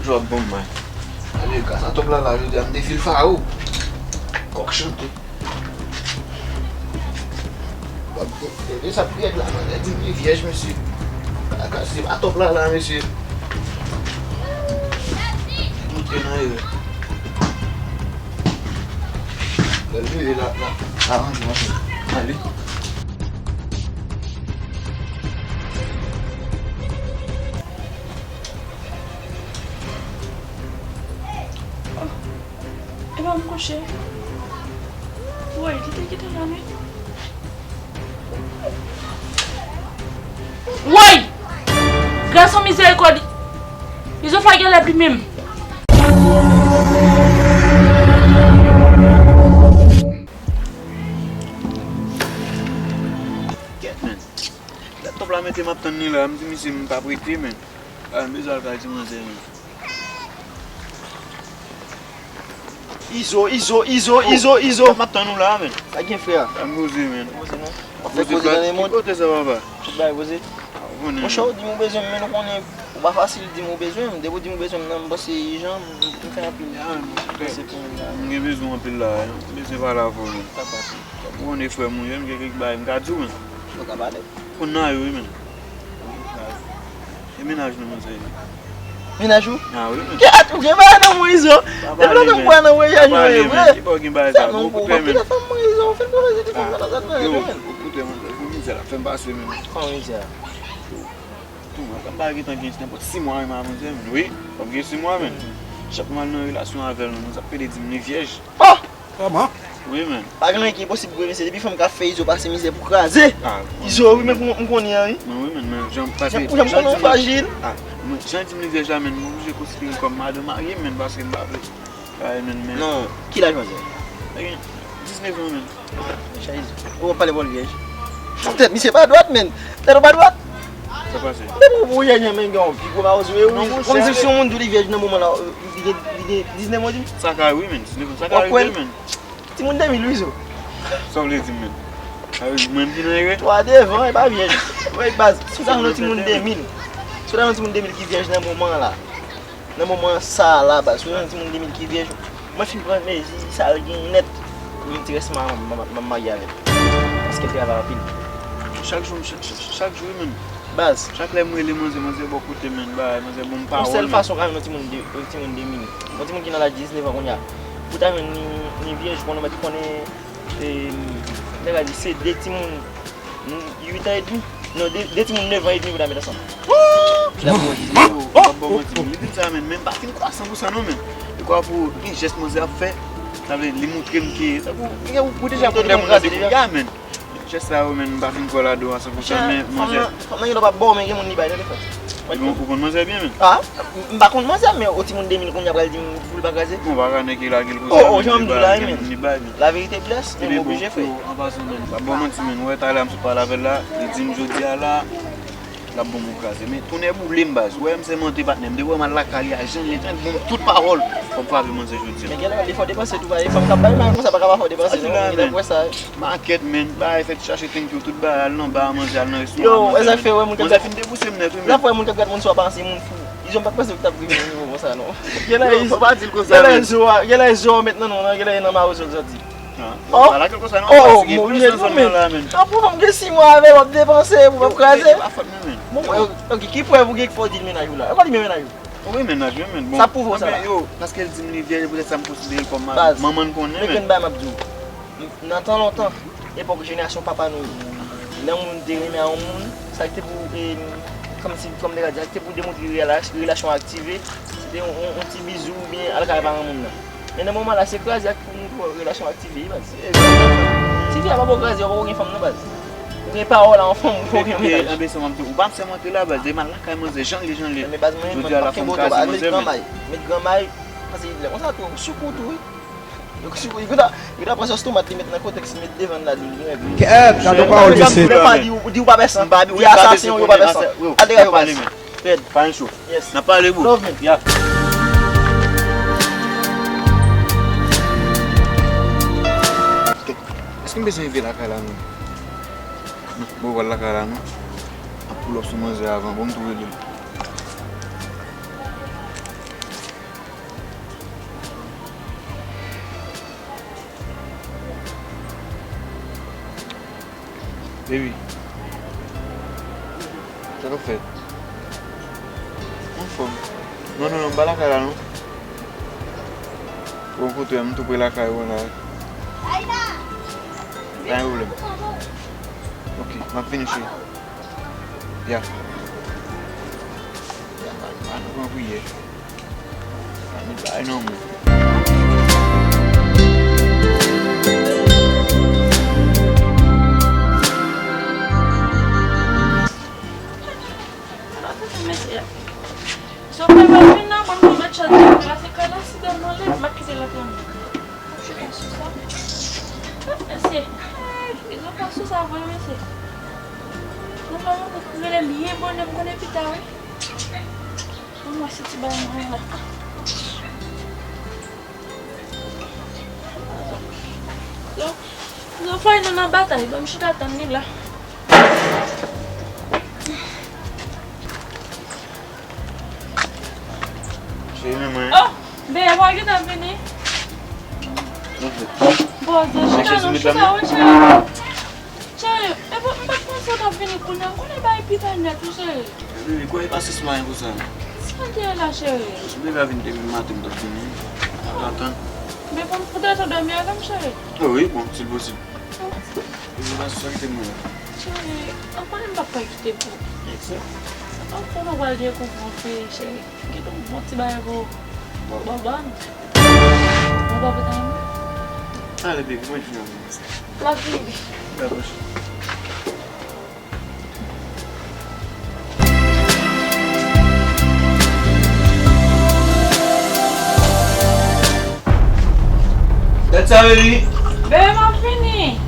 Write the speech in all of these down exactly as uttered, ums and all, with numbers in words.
Lòt bon, man. Ale, gras a Top Lala, jodi a m defil Faro. Kòk chante. Bon, e, e, e sa priyè la, man, e di li vyèj, mesye. Bagay se pa Top Lala, mesye. Monte nan erè. Lè l leve la, la, aranje, aranje. Ale. Oh, e pa m kouche. Woy, li te kite m la, wi. Woy! Gason mizerikòd! Izo fè gèlè li menm. Kèt, men. Dat Top la mete m ap tann li la, m di misye m p ap rete, men. Ah, m bezwen al kay ti manzè, men. Izo, Izo, Izo, Izo, Izo. M ap tann ou la, men. Sa gen, frè? Sa m poze, men. Poze non. W ap fè koze nan lemond. Ki kote sa, papa? Tout bagay poze. Monchè, ou di m ou bezwen m, men nou konnen ou pa fasil, di m ou bezwen m. Depi w di m ou bezwen m nan, m panse ijan, m, m fè anpil. Ya, men, monchè. M gen bezwen w anpil la, m bezwen pale avè w, men. Sa pase? Ou konnen frè m ou ye, m gen kèk bagay m ka di w, men. Ou ka pale. Konn nan yo, wi, men. E mennaj nou, manzè. Mennaj ou? Ah, wi, men. Kèt, ou gen bagay nan men w, Izo. Depi lontan m kwè nan mwen, ya jwe vre. Ki bò gen bagay sa? Ou koute, men. Pita fanm mwen, Izo, ou fè l pase ti fanm nan zòt nan yo, men. Ou koute, manzè, pou mizè la fè m pase, men. Kòman mizè a? Tou, mwen, m pa gentan gen nenpòt sis mwa, men, manzè, men. Wi, fò m gen sis mwa, men. Chak mwa nan relasyon avè l, men, sa pede di m li vyèj. Oh! Kòman? Wi, men. Pa gen anyen ki enposib pou mesye. Depi fanm k ap fè Izo pase mizè pou kraze. Ah, Izo, wi, men pou m konnen an, wi. Men wi, men, men, jan m pase. Jan, jan m konnen w frajil. Ah, men, jan di m li vyèj la, men, m oblije konsidere l kòm madanm marye m, men, paske m pa vle. Ah, men, men. Non, ki laj manzè? Li gen diznèf an, men. Chèz. Ou ap pale bòl vyèj. Tèt misye pa dwat, men. Tèt ou pa dwat. Sa pase? Depi ou pou vyèj, men gen yon pi gwo mawozo, wi. Kòmsi si yon moun di w li vyèj nan moman la, li gen, li gen diznèf an, di m. Sa ka, wi, men. Diznèf an, sa ka rive, men. Timoun de mil, wi, Izo. Sa w vle di m, men? Sa vle di mwen m ki nan erè? Twa devan, e pa vyèj. Wi, baz, si w ta nan timoun de mil. Si w ta nan timoun de mil ki vyèj nan moman la. Nan moman sa a la, baz, sou yon timoun de mil ki vyèj, mwen fin pran mezi sa l gen nèt. Pou m ti rès m a, m, m, m ap marye avè l. Paske l travay anpil. Chak jou, chak, chak, chak jou, wi, men. Baz. Chak lè m rele manzè, manzè bò kote, men, bay, manzè ban m pawòl, men. Yon sèl fason w ka jwenn yon timoun de, yon timoun de mil. Yon timoun ki nan laj diznèf an kounye a. Pou w ta jwenn li, li vyèj, konnen, mèt konnen, e, nèg la di se de timoun uit an edmi. Non, de, de timoun nèf an edmi pou ta met ansanm. Li ap bon, li ap bon manti, men. Li di m sa, men, men m pa fin kwè a san pou san non, men. Li kwè pou gen jès manzè ap fè, sa vle li montre m ke, tankou, ou deja konn lè moun nan se pou ya, men. Jès sa yo, men, m pa fin kwè ladan a san pou san, men manzè. Fanm nan, fanm nan gen dwa pa ba w, men gen moun li bay tande frè. Ou konn manzè byen, men. Ah, m pa konn manzè, men o timoun de mil kounye a pral di m pou l pa kraze. Bon, pa ka nèg ki lage l konsa, oh, oh, men, jan m di w la, men. Laverite blès, men m oblije, frè. An pasan, men, m pa ba w manti, men, ou wè talè a m sot pale avè l la, li di m jodi a la, l ap ban m yon kraze. Men tonnè boule m, baz. Ou wè m sèmante patnè m, depi w wè m al lakay li a, jan l ye, tande, ban m tout pawòl. Fò m frape manzè jodi a. Men genlè li fè w depanse tou, pa e fanm k ap bay, men konsa pa ka pa fè w depanse non, genlè wè sa. Makèt, men, bagay fèt chache thank you, tout bagay, al nan ba a manje, al nan restoran manje, men. Yo, e sa k fè wè moun k ap gad, moun ap wè moun k ap gad moun sou a pa se moun fou. Izo m pa t panse ou t ap rive nan nivo konsa non. Genlè Izo, fò pa di l konsa, men. Genlè Izo a, genlè Izo a met nan non nan, genlè e nan mawozo l sòti. Oh, pa lage l konsa non, oh, paske gen plis nan zòn nan la, men. Tanpri, fanm gen sis mwa avè l, w ap depanse pou w ap kraze. Yo, e pa fòt mwen, men. Bon, ok, ki prèv ou gen k fè w di l mennaj ou la? E pa li menm mennaj ou? Wi, mennaj mwen, men bon. Sa pwouve w sa la? Yo, paske l di m li vyèj, poutèt sa m konsidere l kòm manman n konnen, men. Men grenn bagay m ap di w. Nan tan lontan, epòk jenerasyon papa nou yo, lè yon moun te renmen a yon moun, sa ki te pou, e, kòmsi, kòm nèg la di, sa ki te pou demontre rela-, relasyon aktive, se te yon, yon, yon ti bizou oubyen al kay paran moun nan. Men nan moman la, se kraze a ki pou montre w relasyon aktive, baz. Ti fi a pa ba w kraze, ou poko gen fanm non, baz. Ou gen pawòl a yon fanm, ou poko gen mennaj. Anben sa m ap di w, ou pa m sèmante la, baz, demen al lakay manzè, jan l ye, jan l ye. Men baz, mwen, mwen, m p ap kenbe oto, baz, met granmay, met granmay, paske lè konsa tou, sou kou tou, wi. Yo, si, yo ta, yo ta pran sòs tomat, li met nan kontèks, li met devan l la, li, li, li. Kèt, gade yon pawòl, mesye. Di w pa pèsan. Di asasen yo, yo pa pèsan. Al degaj yo, baz. Fred. Pa gen cho. Yes. N ap pale, bro. Love, man. Ya. Èske m bezwen rive lakay la, non? Non, bon, pral lakay la, non. Ap pull up sou manzè avan, bon, m tou rele l. Baby. Sa k ap fèt? Anfòm. Non, non, non, m pa lakay la, non. Bon, kote, m tou pre lakay ou la. Pa gen pwoblèm. Ok, m ap vini, cheri. Ya. Ya, pa, pa nou pran priyè. Pa nou bay non, mwen. Ala tenten mesye a. Si w pa vin nan, konn mwen met chat la, se kay la, si dèm nan lè, m ap kite l ap nan. M ap chita sou sa. Ah, mesye. Hey, nou pa sou sa vre, mesye. Nou pa yon kout rele l ye bonè, m konnen pita, wi. Mwen wè si ti bagay mwen la. Zò, zò fay nou nan batay, ban m chita tann li la. Cheri, men mwen. Oh, bebe, pa gentan vini. Bon, zò, chita non, chita, wi, cheri. Cheri, epi m pa t panse w t ap vini kounye a. M konnen bagay pita nèt, wi, cheri. Bebe, kwè e pa sis mwayen pou sa, non. Sa l te ye la, cheri? Si bebe a vin demen maten, m t ap vini. Tantan. Men pou m, pou w te dòmi avè m, cheri? Oh, wi, bon, si l posib. Bebe, pa sou sa kite m la. Cheri, an konnen m p ap ka kite pou. Egzak. An konnen w pral dekouvri yon peyi, cheri. Gen yon bon ti bagay pou w. Bon. Bon, bon. Bon, bon, bon. Ale, bebe, mwen vini avè w. L ap vini. Dakò, cheri. Gad sa, Meli. Bebe, m ap vini.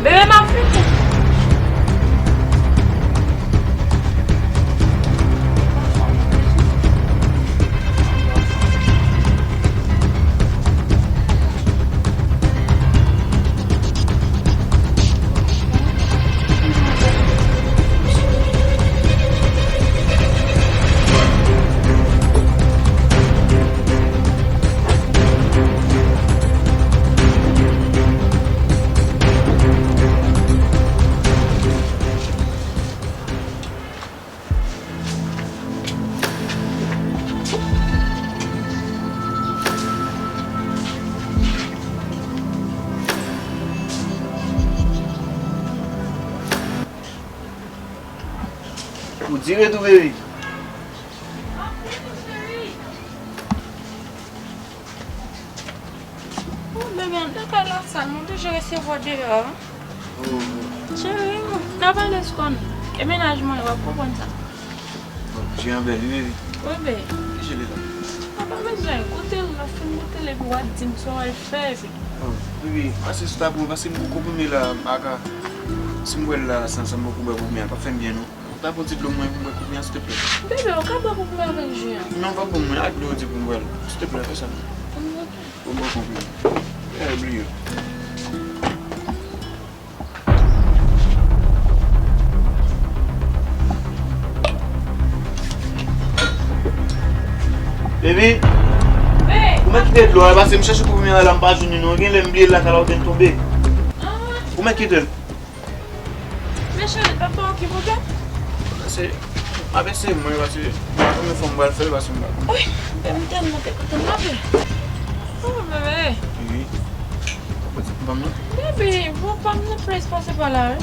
Bebe, m ap vini. Ou dire tou, baby. Oh, bebe, antre kay la sal, mwen oblije resevwa deyò a. Oh. Cheri, n ap ale sou kò n. E mennaj mwen, w ap konprann sa. Bon, je an bèl, wi, baby. Wi, bebe. Ki je li la? A, pa bezwen, goute l, lè w fin goute l, epi w a di m sa w al fè, epi. Oh, baby, pase sou tab mwen, paske m poko konprime la, m pa ka. Si m bwè l la, san, san m poko bwè konprime a, p ap fè m byen, non. Ou ta pran ti dlo mwen pou m bwè kounye a, silteplè? Bebe, ou ka bwè pou mwen avèk ji an. Non, pa pou mwen, ak dlo ou di pou m bwè l. Silteplè, fè sa non. Mm, ok. Ou bwè kounye a. E, bliye. Baby. Hey. Ou mèt kite dlo a, paske m chèche pou mwen la, m pa jwenn li non. Gen lè m bliye l lakay la oubyen l tonbe. Ah. Ou mèt kite l. Men cheri, pa fè okenn pwoblèm. Se, m ap eseye mwen, paske se premye fwa m pral fè l, paske m pa konn. Wi, men m tèlman te kontan m ap fè. Oh, bebe. Wi. Ou pa di pou pa m non? Bebe, pou pa m nan près pase pa la, wi.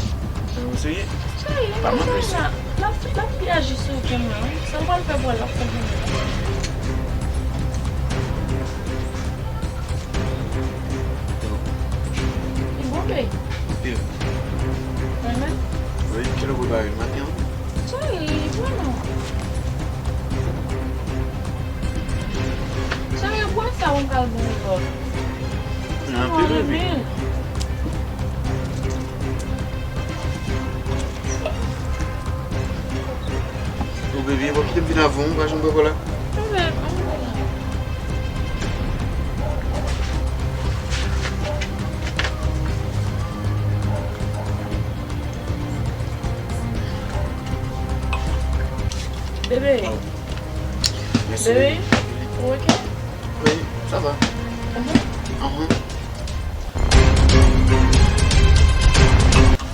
Ou serye? Cheri, pa m nan près. L ap, l ap pi aji sou ke mwen, wi. Sa m pral fè pou l, l ap fè pou mwen. Li bon, bebe? Anpil. Mwen menm? Wi, kilè w prepare l maten an? Cheri, bon non. Cheri, bwè sa ou pral bon lòt. Anpil, wi. O bebe, w ap kite m vin avan w, ou pa janm pran kò la. Bebe. Mèsi, bebe. Ou oke? Wi, sa va. Ou bon? Ahn.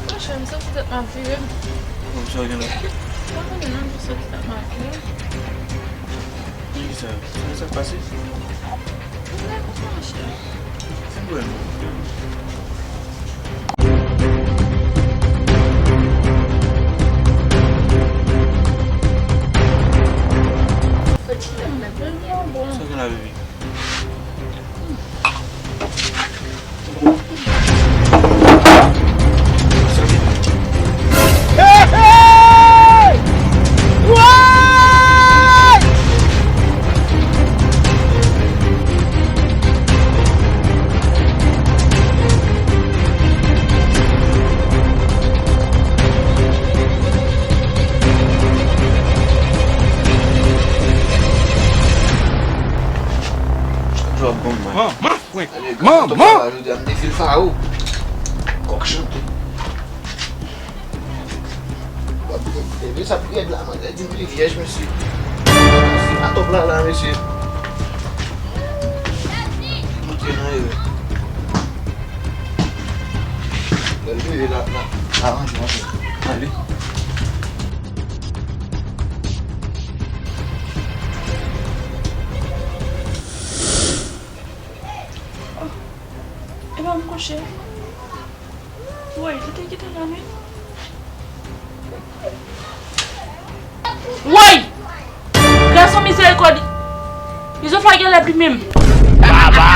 Monchè, m santi tèt m ap vire m. Bon, sa w gen la? M pa konnen non, m jis santi tèt m ap vire m. Men kisa? Sa k pase? M gen konsa, monchè. Fè m wè non. Sa gen la, bebe? Chak jou ap ban m mal. Manman! Manman! Jodi a m te fil faro. Kòk chante. Bebe, sa pi rèd la, man. Di m li vyèj, mesye. Atòp la, la, mesye. Montre nan erè. Lè l vire la, la, la ranje anpil. Ale. Oh, e pa m kouche. Woy, li te kite la, wi. Woy! Gason mizerikòd! Izofa genlè pi menm. Baba!